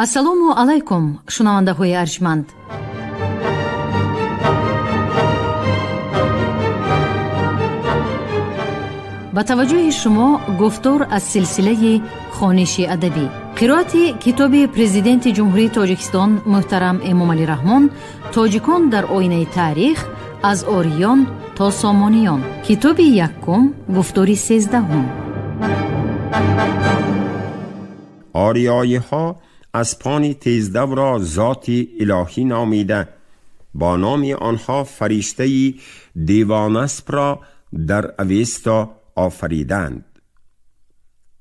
Ассалому алайкум, шунавандаҳои арҷманд. Ба таваҷҷӯҳи шумо гуфтор аз силсилаи хониши адабӣ. Қироати китоби Президенти Ҷумҳурии Тоҷикистон муҳтарам Эмомалӣ Раҳмон «Тоҷикон дар оинаи таърих аз ориён то сомониён». Китоби якум, гуфтори 13. Ориёиҳо аспони тездав را ذاتی الهی نامیده با نام آنها فرشته‌ای دیوانسپ را در اوستا آفریدند.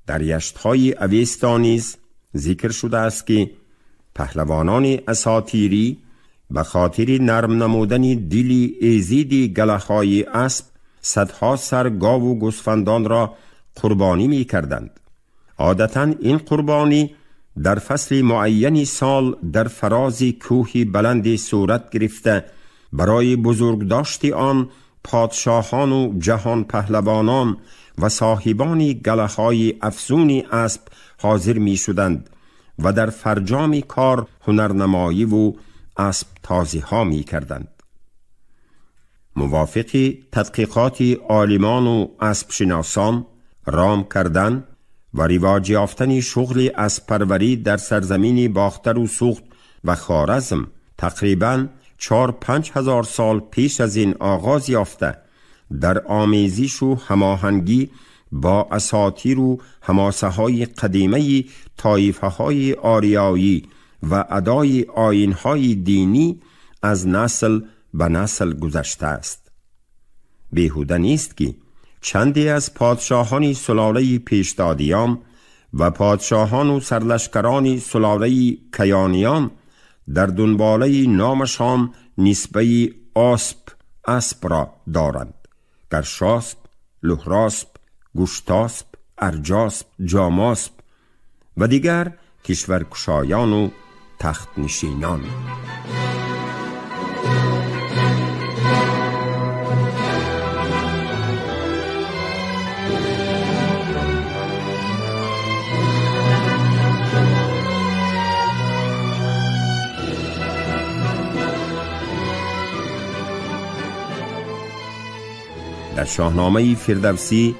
در یشت‌های اوستا نیز ذکر شده است که پهلوانان اساطیری به خاطر نرم نمودن دل ایزیدی گله‌های اسب صدها سر گاو و گوسفندان را قربانی می کردند. عادتاً این قربانی در فصل معین سال در فراز کوه بلند صورت گرفته برای بزرگداشت آن پادشاهان و جهان پهلوانان و صاحبان گله‌های افزون اسب حاضر می شدند و در فرجام کار هنرنمایی و اسب تازی ها می کردند. موافق تدقیقات عالمان و اسب شناسان، رام کردن و رواج یافتن شغل اسب پروری در سرزمین باختر و سوخت و خوارزم تقریباً 4-5 هزار سال پیش از این آغاز یافته در آمیزش و هماهنگی با اساطیر و حماسه های قدیمه طایفه های آریایی و ادای آیین های دینی از نسل به نسل گذشته است. بیهوده نیست که چندی از پادشاهان سلاله پیشدادیان و پادشاهان و سرلشکران سلاله کیانیان در دنباله نامشان نسبه آسپ اسب را دارند: گرشاسب، لهراسب، گشتاسب، ارجاسب، جاماسب و دیگر کشورکشایان و تخت نشینان. در شاهنامه فردوسی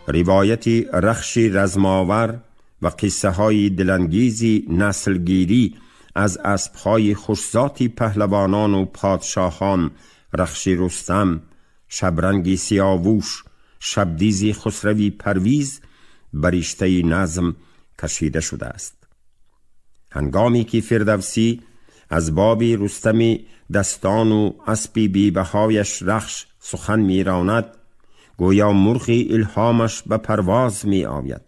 روایت رخش رزماور و قصه های دلانگیزی نسلگیری از اسبهای خوشذات پهلوانان و پادشاهان رخش رستم، شبرنگ سیاووش، شبدیز خسروی پرویز بر رشته نظم کشیده شده است. هنگامی که فردوسی از باب رستم دستان و اسب بی‌بهایش رخش سخن می‌راند، گویا مرغ الهامش به پرواز می آید.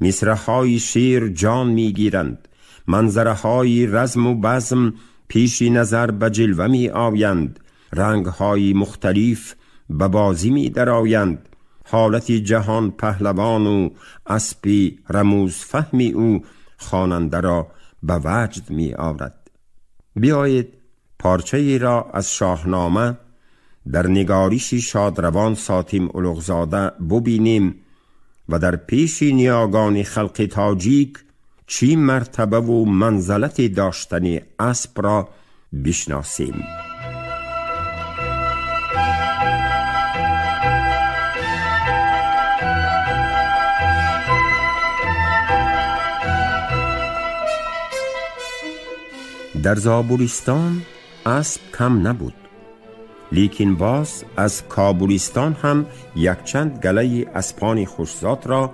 مصرع‌های شعر جان می گیرند، منظره‌های رزم و بزم پیش نظر به جلوه می آیند، رنگ‌های مختلف به بازی می درآیند. حالت جهان پهلوان و اسب رموز فهمی او خواننده را به وجد می آورد. بیایید پارچه را از شاهنامه در نگارش شادروان ساتیم اولوغزاده ببینیم و در پیش نیاگان خلق تاجیک چی مرتبه و منزلت داشتن اسب را بشناسیم. در زابلستان اسب کم نبود، لیکن باز از کابلستان هم یکچند گله اسپان خوشذات را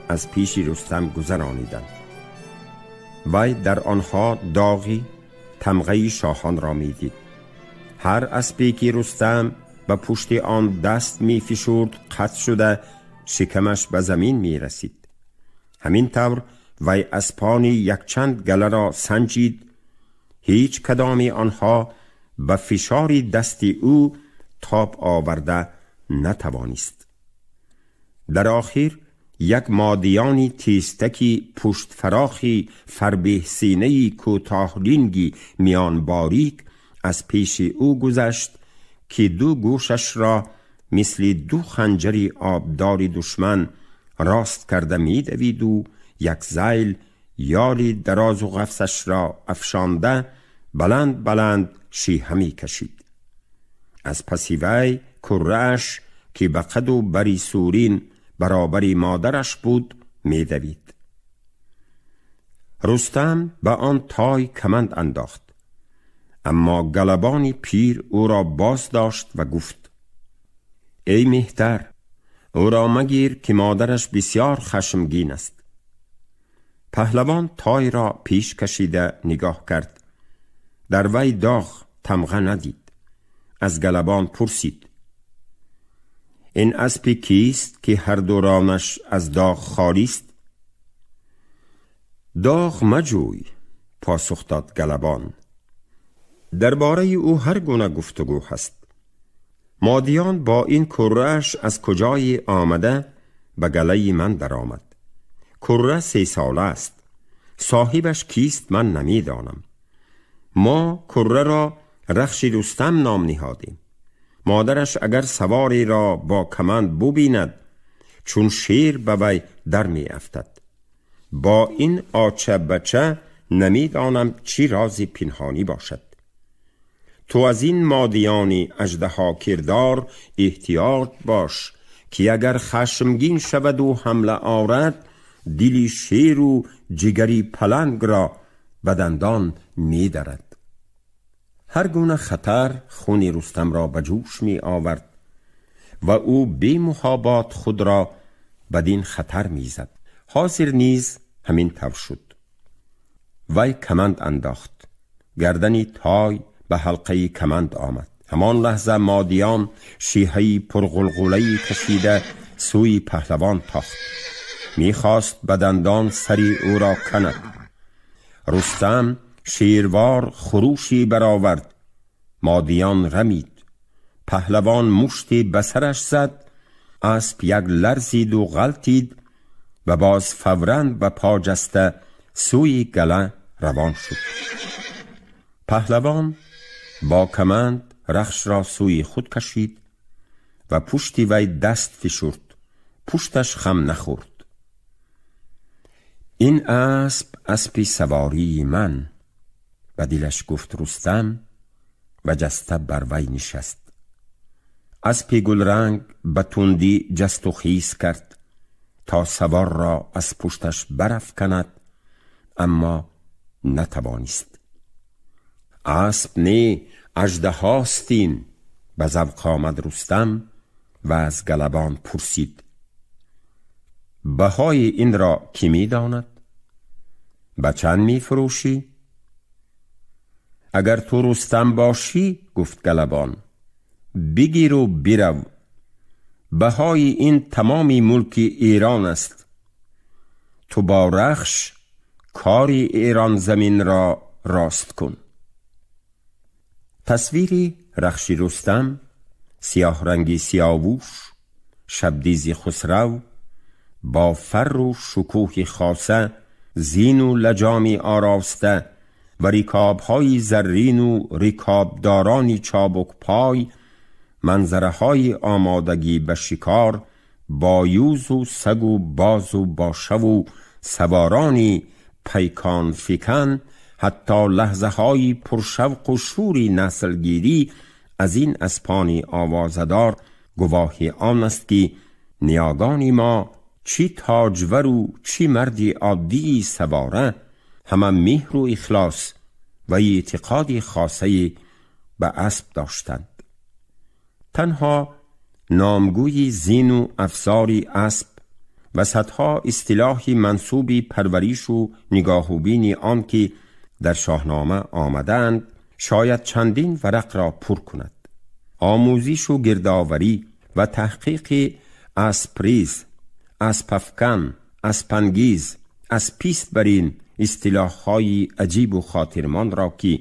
از پیش رستم گذرانیدند. وی در آنها داغی تمغه شاهان را میدید. هر اسبی که رستم به پشت آن دست می فشرد قطع شده شکمش به زمین می رسید. همین طور وی اسپان یکچند گله را سنجید. هیچ کدامی آنها به فشار دست او تاب آورده نتوانست. در آخر یک مادیانی تیزتکی پشت فراخی فربه سینه‌ای کوتاه‌لینگی میان باریک از پیش او گذشت که دو گوشش را مثل دو خنجری آبدار دشمن راست کرده می‌دوید و یک ذیل یالی دراز و غفصش را افشانده بلند بلند شیهه می کشید. از پسی وی کره‌اش که به قد و بری سورین برابری مادرش بود می دوید. رستم به آن تای کمند انداخت، اما گلبانی پیر او را باز داشت و گفت: ای مهتر، او را مگیر که مادرش بسیار خشمگین است. پهلوان تای را پیش کشیده نگاه کرد. در وی داغ تمغه ندید. از گلبان پرسید: این اسب کیست که هر دو رانش از داغ خالی است؟ داغ مجوی، پاسخ داد گلبان. درباره او هر گونه گفتگو هست. مادیان با این کره‌اش از کجای آمده به گله من درآمد. کره 3 ساله است. صاحبش کیست من نمیدانم. ما کره را رخش رستم نام نهادیم. مادرش اگر سواری را با کمند ببیند چون شیر به وی در می افتد. با این آچه بچه نمیدانم چی رازی پنهانی باشد. تو از این مادیانی اژدها کردار احتیاط باش که اگر خشمگین شود و حمله آورد، دلی شیر و جگری پلنگ را به دندان می درد. هر گونه خطر خون رستم را به جوش می آورد و او بی محابات خود را بدین خطر می زد. حاضر نیز همین طور شد. وی کمند انداخت. گردنی تای به حلقه کمند آمد. همان لحظه مادیان شیهه‌ای پرغلغله‌ای کشیده سوی پهلوان تاخت. میخواست به دندان سری او را کند. رستم شیروار خروشی برآورد. مادیان رمید. پهلوان مشتی به سرش زد. اسب یک لرزید و غلتید و باز فوراً به پا جسته سوی گله روان شد. پهلوان با کمند رخش را سوی خود کشید و پشتی وی دست فشرد. پشتش خم نخورد. این اسب اسب سواری من، به دلش گفت رستم و جسته بر وی نشست. اسب گلرنگ به تندی جست و خیز کرد تا سوار را از پشتش برافکند، اما نتوانست. اسب نه، اژدهاست این، به ذوق آمد رستم و از گلبان پرسید: بهای این را کی می داند؟ به چند می فروشی؟ اگر تو رستم باشی، گفت گلبان، بگیر و برو. بهای این تمامی ملک ایران است. تو با رخش کاری ایران زمین را راست کن. تصویری رخشی رستم، سیاه رنگی سیاووش، شبدیزی خسرو، با فر و شکوه خاصه، زین و لجامی آراسته و ریکابهای زرین و ریکابدارانی چابک پای، منظره های آمادگی به شکار با یوز و سگ و باز و باشه و سوارانی پیکان فکن، حتی لحظه های پرشوق و شوری نسلگیری از این اسپانی آوازدار گواهی آن است که نیاگانی ما چی تاجور و چی مردی عادی سواره، همه مهر و اخلاص و اعتقادی خاصه به اسب داشتند. تنها نامگوی زین و افزاری اسب و صدها اصطلاحی منسوبی پرورش و نگاه و بینی آن که در شاهنامه آمدند شاید چندین ورق را پر کند. آموزش و گردآوری و تحقیق اسپریز، اسپفکن، اسپنگیز، اسپیست برین اصطلاح‌های عجیب و خاطرمان را که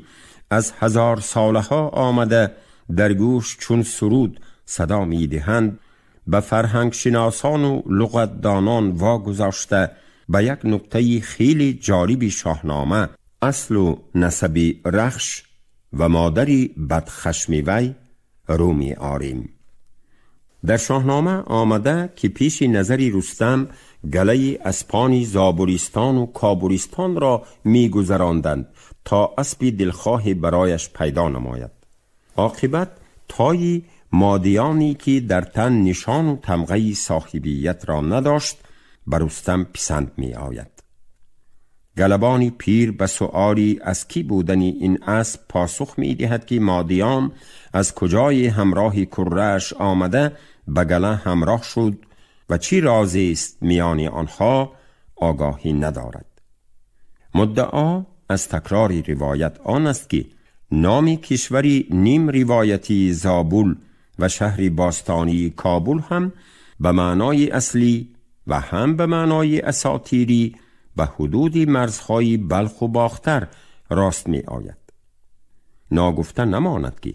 از هزار سالها آمده در گوش چون سرود صدا می‌دهند به فرهنگ شناسان و لغتدانان واگذاشته به یک نکته خیلی جالب شاهنامه، اصل و نسب رخش و مادری بدخشمی وی رو می آریم. در شاهنامه آمده که پیش نظری رستم گله اسپانی زابلستان و کابلستان را می‌گذراندند تا اسبی دلخواه برایش پیدا نماید. عاقبت تای مادیانی که در تن نشان و تمغه صاحبیت را نداشت بر رستم پسند می آید. گلبانی پیر به سؤالی از کی بودن این اسب پاسخ می دهد که مادیان از کجای همراه کره‌اش آمده به گله همراه شد و چی رازی است میان آنها آگاهی ندارد. مدعا از تکرار روایت آن است که نام کشوری نیم روایتی زابل و شهر باستانی کابل هم به معنای اصلی و هم به معنای اساطیری به حدود مرزهای بلخ و باختر راست می آید. ناگفته نماند که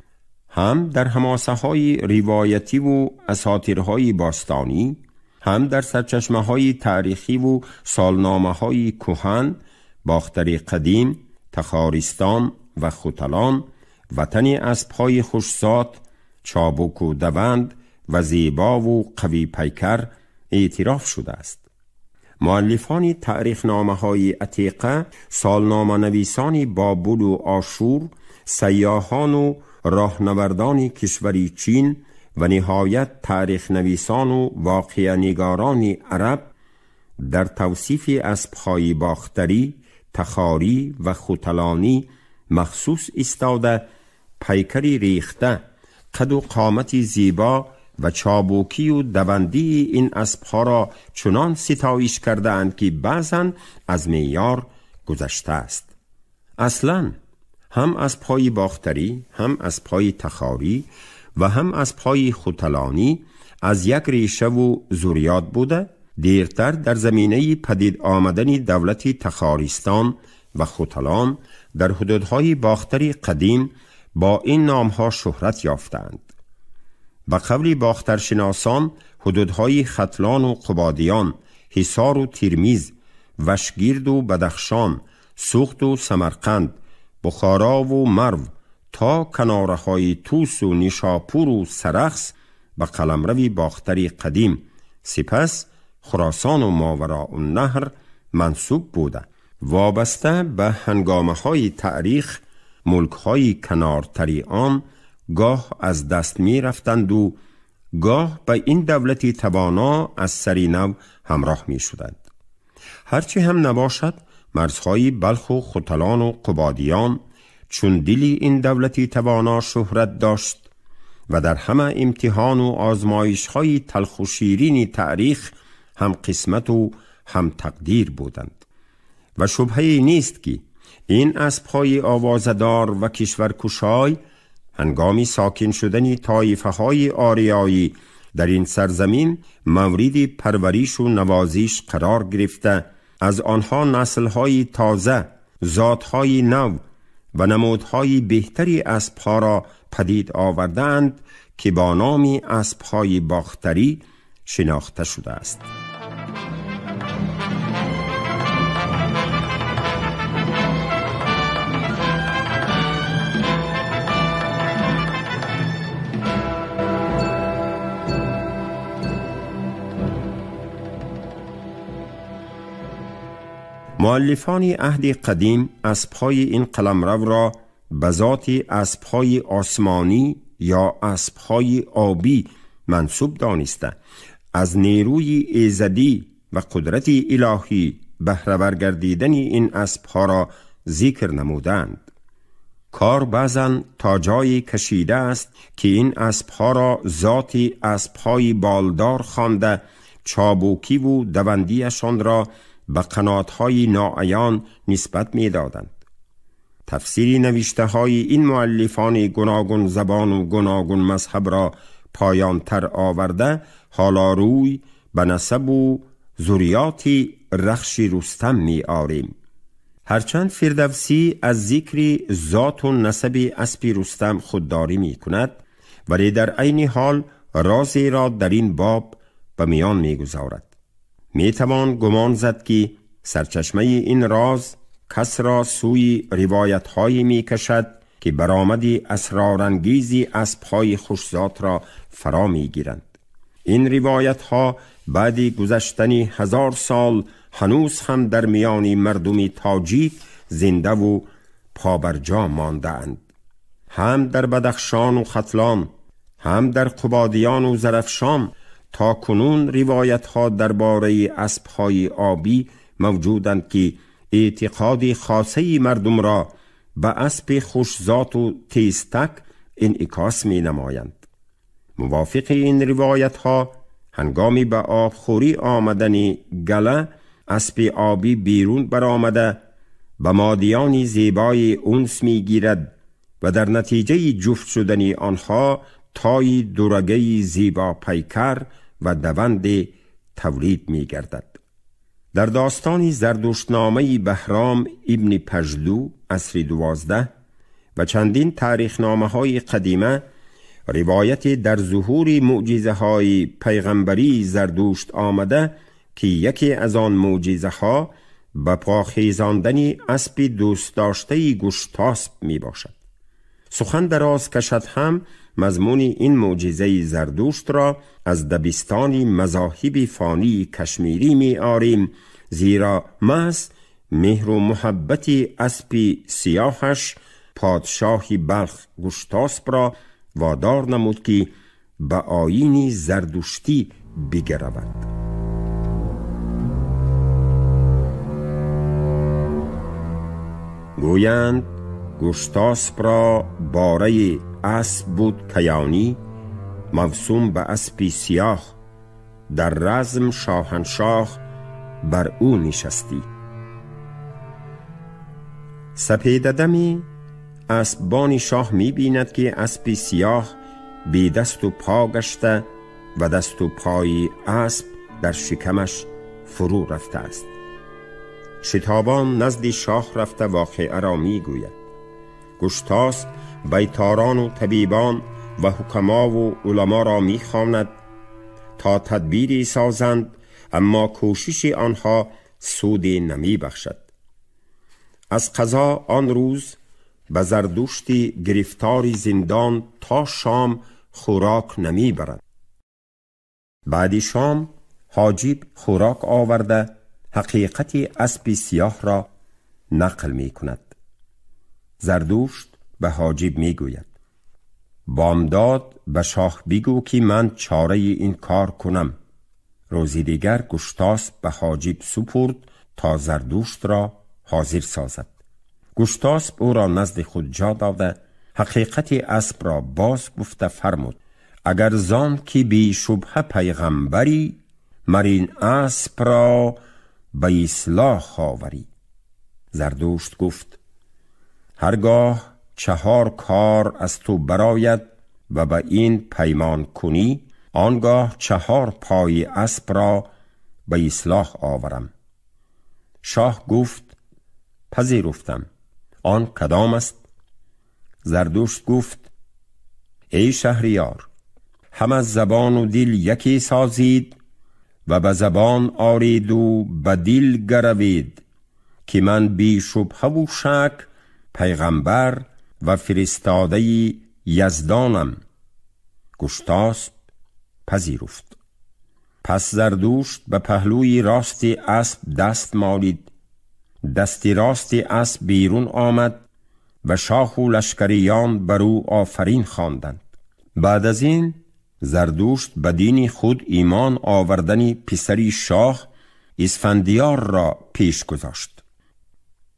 هم در حماسه های روایتی و اساطیرهای باستانی، هم در سرچشمه های تاریخی و سالنامه های کهن، باختر قدیم، تخارستان و ختلان، وطن اسب‌های خوش‌ذات، چابک و دوند و زیبا و قوی پیکر اعتراف شده است. مؤلفان تاریخ نامه های عتیقه، سالنامه نویسان بابل و آشور، سیاحان و راهنوردان کشور چین و نهایت تاریخ نویسان و واقعه نگاران عرب در توصیف اسب‌های باختری، تخاری و ختلانی مخصوص ایستاده، پیکری ریخته، قد و قامت زیبا و چابکی و دوندی این اسب‌ها را چنان ستایش کرده اند که بعضاً از معیار گذشته است. اصلاً هم اسب‌های باختری، هم اسب‌های تخاری و هم اسب‌های ختلانی از یک ریشه و ذریات بوده، دیرتر در زمینه پدید آمدن دولت تخارستان و ختلان در حدودهای باختری قدیم با این نامها شهرت یافتند. به قول باخترشناسان حدودهای ختلان و قبادیان، حصار و ترمیز، وشگیرد و بدخشان، سوخت و سمرقند، بخارا و مرو تا کناره‌های توس و نیشاپور و سرخس به قلمرو باختری قدیم، سپس خراسان و ماوراء النهر منسوب بوده. وابسته به هنگامه‌های تاریخ، ملک‌های کنارتری آن گاه از دست می رفتند و گاه به این دولتی توانا از سری نو همراه می شدند. هرچی هم نباشد، مرزهای بلخ و ختلان و قبادیان چون دلی این دولتی توانا شهرت داشت و در همه امتحان و آزمایش‌های تلخ و شیرین تاریخ هم قسمت و هم تقدیر بودند. و شبهه نیست که این اسب‌های آوازدار و کشورکشای هنگامی ساکن شدن طایفه‌های آریایی در این سرزمین مورد پرورش و نوازش قرار گرفته، از آنها نسل‌های تازه، ذات‌های نو و نمودهای بهتری اسب‌ها را پدید آوردند که با نام اسب‌های باختری شناخته شده است. مؤلفان عهد قدیم اسب‌های این قلمرو را به ذات اسب‌های آسمانی یا اسب‌های آبی منسوب دانسته، از نیروی ایزدی و قدرت الهی بهره گردیدن این اسب‌ها را ذکر نمودند. کار بعضاً تا جایی کشیده است که این اسب‌ها را ذات اسب‌های بالدار خوانده، چابکی و دوندیشان را به قنات‌های ناعیان نسبت می‌دادند. تفسیر نوشته‌های این مؤلفان گوناگون زبان و گوناگون مذهب را پایان تر آورده، حالا روی به نسب و ذریات رخش رستم می آریم. هرچند فردوسی از ذکر ذات و نسب اسب رستم خودداری می کند، ولی در عین حال رازی را در این باب به میان می گذارد. می توان گمان زد که سرچشمه این راز کس را سوی روایت هایی می کشد که برآمد اسرارانگیزی اسب‌های خوشذات را فرا می گیرند. این روایت ها بعدی گذشتن 1000 سال هنوز هم در میان مردم تاجیک زنده و پابرجا مانده‌اند. هم در بدخشان و ختلان، هم در قبادیان و زرفشان تا کنون روایت ها درباره اسب های آبی موجودند که اعتقاد خاصه مردم را به اسب خوشذات و تیزتک انعکاس می نمایند. موافق این روایت ها هنگامی به آبخوری آمدن گله، اسب آبی بیرون برآمده به مادیان زیبای انس می گیرد و در نتیجه جفت شدن آنها تای دورگه زیبا پیکر و دوند تولید می گردد. در داستان زردشتنامه بهرام ابن پژلو عصر 12 و چندین تاریخنامه های قدیمه روایت در ظهور معجزه های پیغمبری زردشت آمده که یکی از آن معجزه ها به پا خیزاندن اسب دوست داشته گشتاسب می باشد. سخن دراز کشد هم مضمون این معجزه زردشت را از دبستان مذاهب فانی کشمیری می آریم، زیرا محض مهر و محبت اسب سیاهش پادشاه بلخ گشتاسب را وادار نمود که به آیین زردشتی بگرود. گویند گشتاسب را باره اسب بود کیانی، موسوم به اسب سیاه، در رزم شاهنشاه بر او نشستی. سپیده دمی اسبان شاه می بیند که اسب سیاه بی دست و پا گشته و دست و پای اسب در شکمش فرو رفته است. شتابان نزد شاه رفته واقعه را می گوید. گشتاسب بیتاران و طبیبان و حکما و علما را می خواند تا تدبیری سازند، اما کوشش آنها سودی نمی بخشد. از قضا آن روز به زردشتی گرفتار زندان تا شام خوراک نمی برد. بعد شام حاجب خوراک آورده حقیقت اسب سیاه را نقل می کند. زردشت به حاجب می گوید بامداد به شاه بگو که من چاره این کار کنم. روزی دیگر گشتاسب به حاجب سپرد تا زردشت را حاضر سازد. گشتاسب او را نزد خود جا داده حقیقت اسب را باز گفته فرمود اگر زان که بی شبهه پیغمبری، مر این اسب را به اصلاح آوری. زردشت گفت هرگاه 4 کار از تو براید و به این پیمان کنی، آنگاه 4 پای اسب را به اصلاح آورم. شاه گفت پذیرفتم. آن کدام است؟ زردشت گفت ای شهریار، هم از زبان و دل یکی سازید و به زبان آرید و به دل گروید که من بی شبهه و شک پیغمبر و فرستاده یزدانم. گشتاسب پذیرفت. پس زردشت به پهلوی راست اسب دست مالید. دست راست اسب بیرون آمد و شاه و لشکریان بر او آفرین خواندند. بعد از این زردشت به دین خود ایمان آوردن پسری شاه اسفندیار را پیش گذاشت.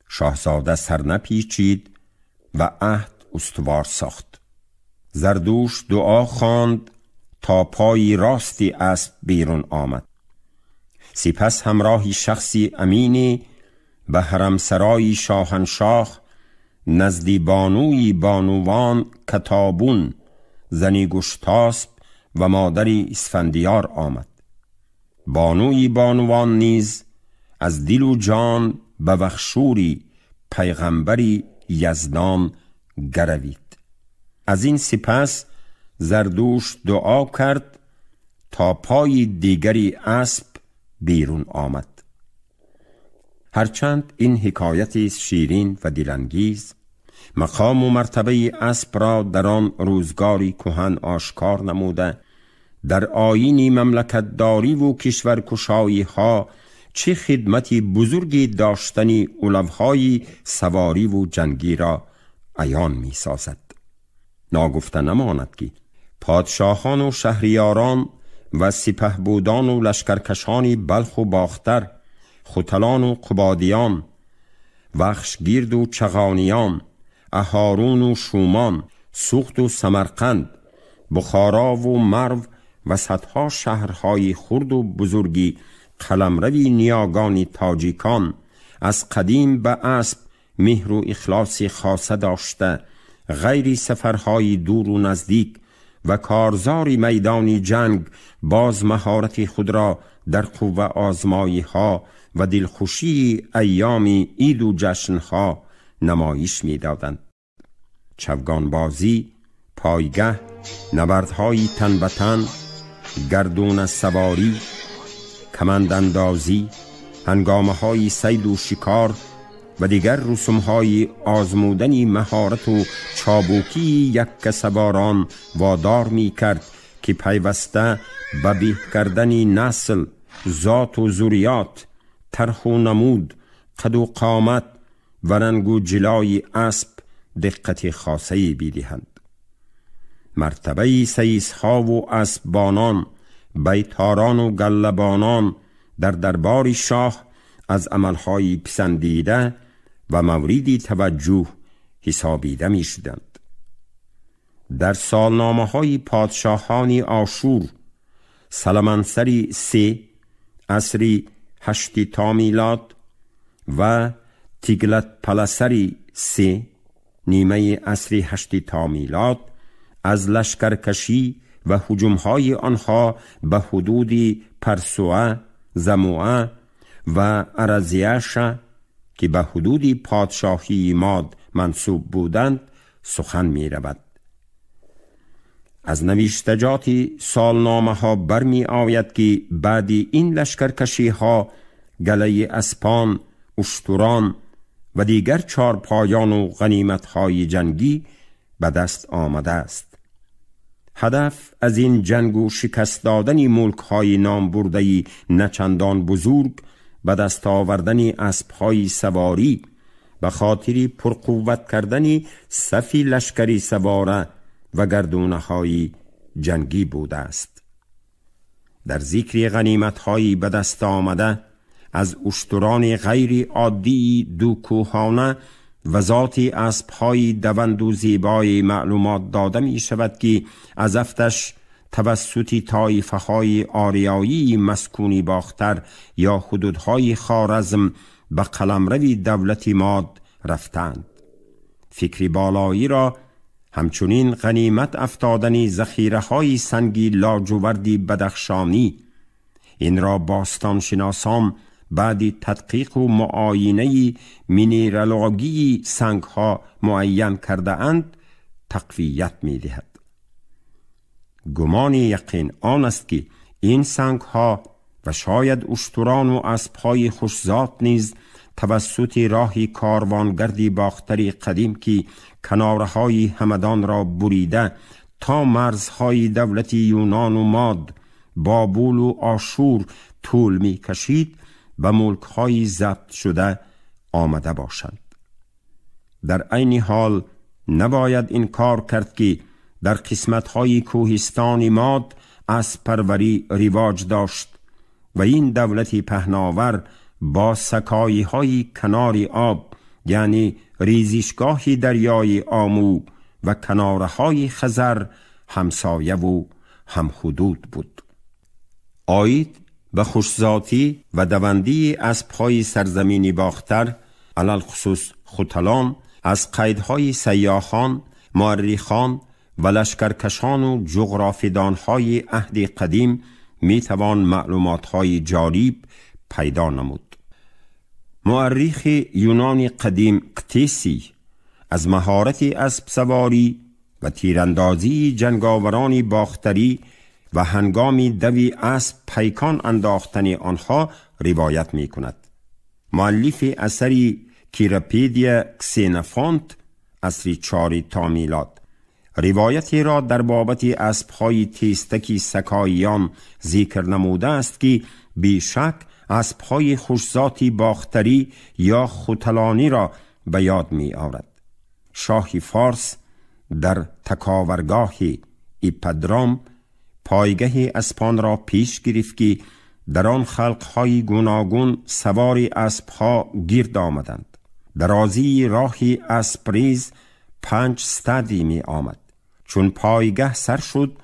شاهزاده سر نپیچید و عهد استوار ساخت. زردشت دعا خواند تا پای راستی اسب بیرون آمد. سپس همراهی شخصی امینی به حرمسرای شاهنشاه نزدی بانوی بانوان کتابون زنی گشتاسب و مادری اسفندیار آمد. بانوی بانوان نیز از دل و جان به وخشوری پیغمبری یزدان گروید. از این سپس زردشت دعا کرد تا پای دیگری اسب بیرون آمد. هرچند این حکایت شیرین و دلانگیز مقام و مرتبه اسب را در آن روزگاری کهن آشکار نموده در آیین مملکتداری و کشورکشایی ها چه خدمتی بزرگی داشتنی اولوهای سواری و جنگی را عیان می سازد. ناگفته نماند که پادشاهان و شهریاران و سپهبودان و لشکرکشان بلخ و باختر، ختلان و قبادیان، وخشگیرد و چغانیان، اهارون و شومان، سوخت و سمرقند، بخارا و مرو و صدها شهرهای خرد و بزرگی قلمروی نیاگان تاجیکان از قدیم به اسب مهر و اخلاص خاصه داشته، غیر سفرهای دور و نزدیک و کارزار میدان جنگ باز مهارت خود را در قوه آزمایی ها و دلخوشی ایام عید و جشن ها نمایش می دادند. چوگان بازی، پایگه، نبردهای تن به تن، گردون سواری، کمند اندازی، هنگامه های صید و شکار و دیگر رسوم های آزمودنی مهارت و چابوکی یک سواران وادار می کرد که پیوسته به به کردن نسل، ذات و ذریات، طرح و نمود، قد و قامت و رنگ و جلای اسب دقت خاصه بیدهند. مرتبه سیسها و اسبانان، بیتاران و گلبانان در دربار شاه از عملهای پسندیده و مورد توجه حسابیده می شدند. در سالنامه های پادشاهان آشور، سلمنسری 3 عصر 8 تا میلاد و تیگلت پلسری 3 نیمه عصر 8 تا میلاد از لشکرکشی و هجومهای آنها به حدود پرسوعه، زموعه و ارزیش که به حدود پادشاهی ماد منسوب بودند سخن می رود. از نوشتجات سالنامه ها برمی آید که بعد این لشکرکشی ها گله اسپان، اشتران و دیگر چارپایان و غنیمت های جنگی به دست آمده است. هدف از این جنگ و شکست دادن ملک های نام برده‌ای نچندان بزرگ، به دست آوردن اسب های سواری به خاطر پرقوت کردن صف لشکری سواره و گردونه های جنگی بوده است. در ذکر غنیمت های به دست آمده از اشتران غیر عادی دو کوهانه و ذات اسب های دوند و زیبای معلومات داده می شود که از افتش توسط طایفه های آریایی مسکونی باختر یا حدودهای خوارزم به قلمرو دولت ماد رفتند. فکری بالایی را همچنین غنیمت افتادن ذخیره های سنگی لاجوردی بدخشانی، این را باستان شناسان بعد تدقیق و معاینه مینرالوژی سنگ ها معین کرده اند تقویت می دهد. گمان یقین آن است که این سنگ ها و شاید اشتران و اسب های خوشذات نیز توسط راه کاروانگردی باختری قدیم که کناره های همدان را بریده تا مرزهای دولت یونان و ماد، بابل و آشور طول می کشید به ملک های ضبط شده آمده باشند. در عین حال نباید انکار کرد که در قسمت های کوهستان ماد اسب پروری رواج داشت و این دولت پهناور با سکایی های کنار آب، یعنی ریزشگاه دریای آمو و کناره های خزر همسایه و هم حدود بود. آید به خوشذاتی و دوندی اسب‌های سرزمینی باختر، علالخصوص ختلان، از قیدهای سیاحان، مورخان و لشکرکشان و جغرافیدانهای عهد قدیم میتوان معلوماتهای جالب پیدا نمود. مورخ یونان قدیم قتیسی از مهارت اسب سواری و تیراندازی جنگاوران باختری و هنگام دوی اسب پیکان انداختن آنها روایت می کند. مؤلف اثری کیراپیدیا کسینفونت عصر 4 تا میلاد ривояте را در بابت اسب‌های تیزتکی سکاییان ذکر نموده است که بیشک اسب‌های خوشذاتی باختری یا ختلانی را به یاد می آورد. شاهی فارس در تکاورگاه ایپدرام پایگه اسپان را پیش گرفت که در آن خلق‌های گوناگون سوار اسب‌ها گرد آمدند. درازی راه اسپریز 5 ستادی می آمد. چون پایگه سر شد،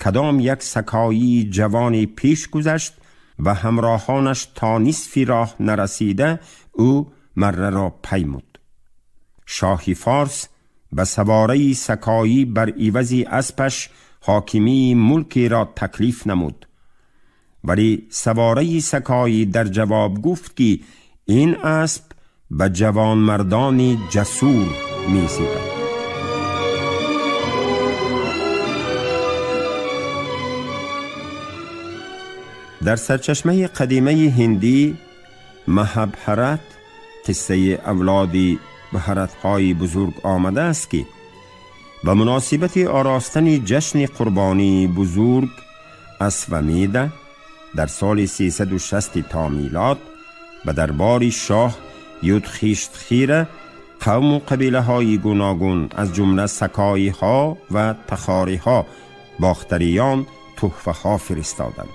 کدام یک سکایی جوانی پیش گذشت و همراهانش تا نصف راه نرسیده او مره را پیمود. شاهی فارس به سواره سکایی بر عوض اسپش حاکمی ملکی را تکلیف نمود، ولی سواره سکایی در جواب گفت که این اسب به جوانمردان جسور می زیبد. در سرچشمه قدیمه هندی مهابهارات قصه اولاد بهارت‌های بزرگ آمده است که به مناسبت آراستن جشن قربانی بزرگ اسومیده در سال 360 تا میلاد به دربار شاه یودخیشتخیره قوم و قبیله های گوناگون از جمله سکایی ها و تخاری ها باختریان تحفه ها فرستادند.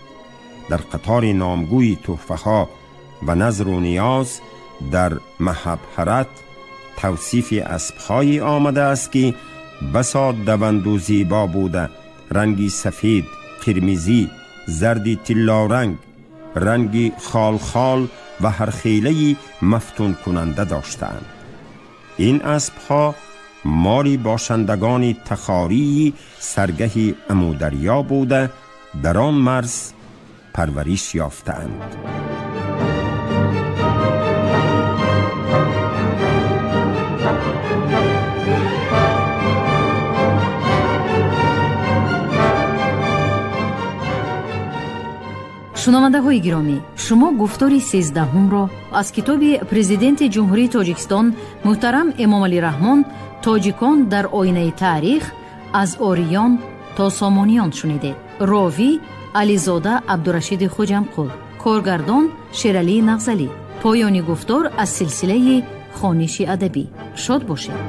در قطار نامگوی تحفه ها و نذر و نیاز در مهابهارات توصیف اسب‌هایی آمده است که بسا دوند و زیبا بوده، رنگی سفید، قرمزی، زردی طلا رنگ، رنگی خال خال و هر خیله‌ای مفتون کننده داشتند. این اسب‌ها مالی باشندگان تخاری سرگه امودریا بوده، در آن مرز پرورش یافتند. Шунавандаҳои гиромӣ, шумо гуфтори 13-ҳумро аз китоби Президенти Ҷумҳурии Тоҷикистон муҳтарам Эмомалӣ Раҳмон «Тоҷикон дар оинаи таърих аз ориён то сомониён» шунидед. Ровӣ Ализода Абдурашиди Хуҷамқул, коргардон Шералии Нағзалӣ. Поёни гуфтор аз силсилаи хониши адабӣ. Шод бошед.